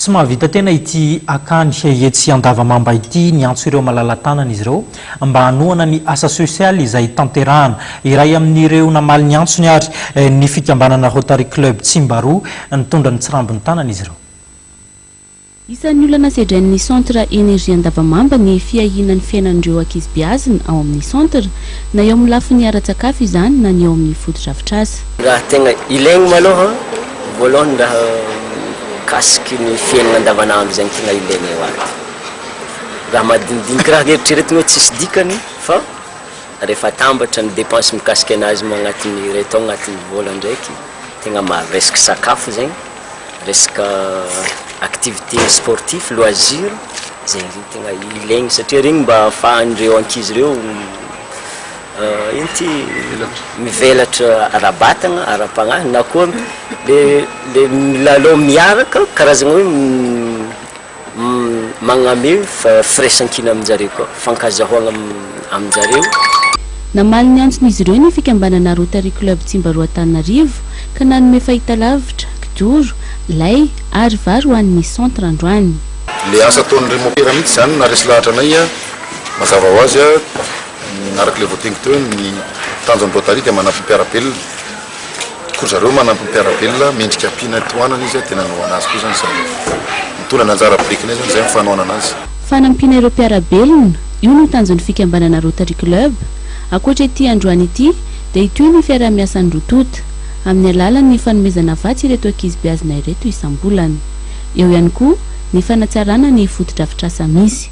Tsy mahavita tena ity akany etsy Andavamamba ity, niantso ireo malala-tanana izy ireo mba hanohana ny asa sosialy izay tanterahana. Iray amin'ireo namaly ny antsony ary ny fikambanana Rotary Club Tsimbaroa, nitondra ny tsirambin'ny tanana izy ireo. Isan'ny olana sedrain'ny Centre Energie Andavamamba ny fiahiana ny fiainan'ireo ankizy beazina ao amin'ny Centre, na eo amin'ny lafiny ara-tsakafo izany na ny eo amin'ny fotodrafitrasa. Raha tegna ilaigny malôha, voalohany raha mikasiky ny fiaignana andavanandro zegny tegna ilaigny eo ato. Raha madinidiniky raha eritreretigny hoe tsisy dikany fa rehefa atambatra ny dépense mikasiky anazy moa agnatin'ny iray taogno agnatin'ny vôlan-draiky tegna maro, resaka sakafo zegny. Resaka activité sportif, loisir, zegny zegny tegna ilaigny satria regny mba ahafahan'ireo ankizy ireo ino ty mivelatra ara-batagna, ara-pagnahy na koa le le milalao miaraka karazagna hoe Magname firaisankina aminjareo koa, fankazahoagna aminjareo. Namaly ny antson'izy ireo ny fikambanana Rotary Club Tsimbaroa Antananarivo ka nanome fahitalavitra, kidoro, lay ary vary ho an'ny centre androany. Le asa ataon'ny Remopera mihitsy izany no naharesy lahatra anay, mazava ho azy, araka ilay voateniko teo hoe ny tanjon'ny Rotary dia manampy ny mpiara-belona. Koa zareo manampy ny mpiara-belona, mendrika ampiana tohanana izy dia nanohana azy koa izany izahay. Nitondra ny anjara birikinay izany izahay amin'ny fanohanana azy. Fanampiana ireo mpiara-belona, io no tanjon'ny fikambanana Rotary Club. Ankoatra ity androany ity dia hitohy ny fiaraha-miasan'ny roa tonta, amin'ny alalan'ny fanomezana vatsy ireto ankizy beazina ireto isam-bolana. Eo ihany koa ny fanatsarana ny fotodrafitrasa misy.